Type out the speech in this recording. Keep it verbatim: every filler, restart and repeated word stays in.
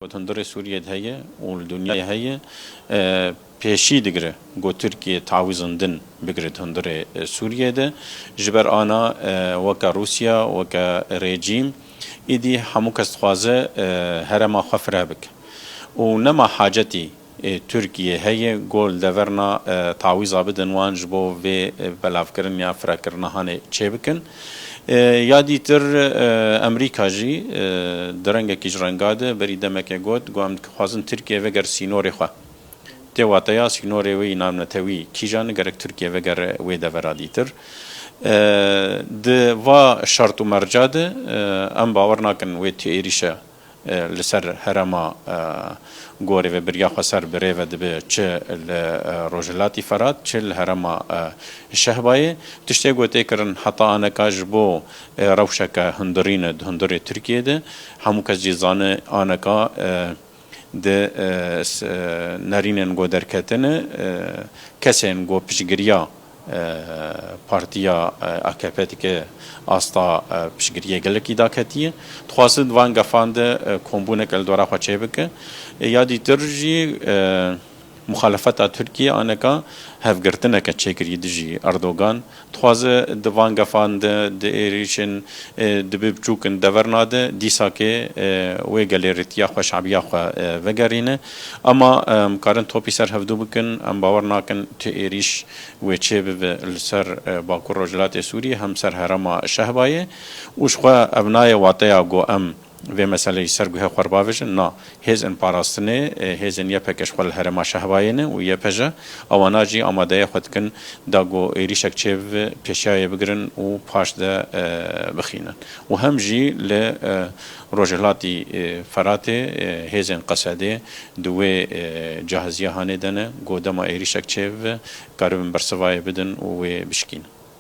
Ku hundirê Sûriyê de heye û li dinyayê heye, e, pêşî digire ku Tirkiye tawîzin din bigire di hundirê, e, Sûriyê de. Ji ber ana, e, weke Rûsya, weke rejîm, îdî hemû kes dixwaze, e, herêma xwe fireh bike. Û nema hacetî, e, Tirkiye heye ku li deverna, e, tawîza bidin wan ji bo vê, e, belavkirin ya firehkirina hanê çêbikin. E, ya dîtir, e, Amerîka jî, e, di rengekî ji renga de berî demekê got, ku em dixwazin Tirkiye vegere sînorê xwe. Tê wateya sînorê wê yî navnetewî kîjan e, gerek Tirkiye vegere wê devera dîtir. E, di va şert û merca de, e, em bawer nakin wê tu êrîşe, e, li ser herêma, e, gorê ve biriya xwe ser birêve dibe çi li, e, Rojhilatî Ferat, çi li herêma, e, Şehbayê. Tiştê ku tê kirin heta aneka ji bo, e, rewşeke hundirîne di hundirê Tirkiyê de, hemû kes jî zane aneka, e, di, e, s-, e, nerînên ku derketine, e, kesên ku piştgiriya, e, partiya, e, A K P dike asta, e, piştgiriyê gelekî daketiye. Dixwaze di van gefan de, e, kombûnek li dora xwe çêbike. E, ya dîtir jî, e, muxalefeta Tirkiye aneka hevgirtineke çêkirî dijî Erdogan. Dixwaze di van gefan de, di êrîşên, e, dibe biçûk in deverna de, dîsakê, e, wê gelê rêtiya xwe, şabiya xwe, e, vegerîne. Ama, e, em karin topî ser hevdû bikin, em bawer nakin tu êrîş wê çêbibe li ser, e, Bakur Rojhilatê Sûriyê, hem ser herêma Şehbayê. Û ji xwe ev nayê wateya ku em vê meseleyê ser guhê xwe re bavêjin. Na, hêzên parastinê, e, hêzên Y P G ji xwe li herêma Şehbayê ne û Y P G ewana jî amadeyê xwe dikin da ku êrîşek çêbibe, pêşiyayê bigirin û paş de, e, bixînin. Û hem jî li, e, Rojhilatî, e, Feratê, e, hêzên Qesedê di wê, e, cahiziya hanê de ne, ku dema êrîşek çêbibe, karibin bersivayê bidin û wê bişkînin.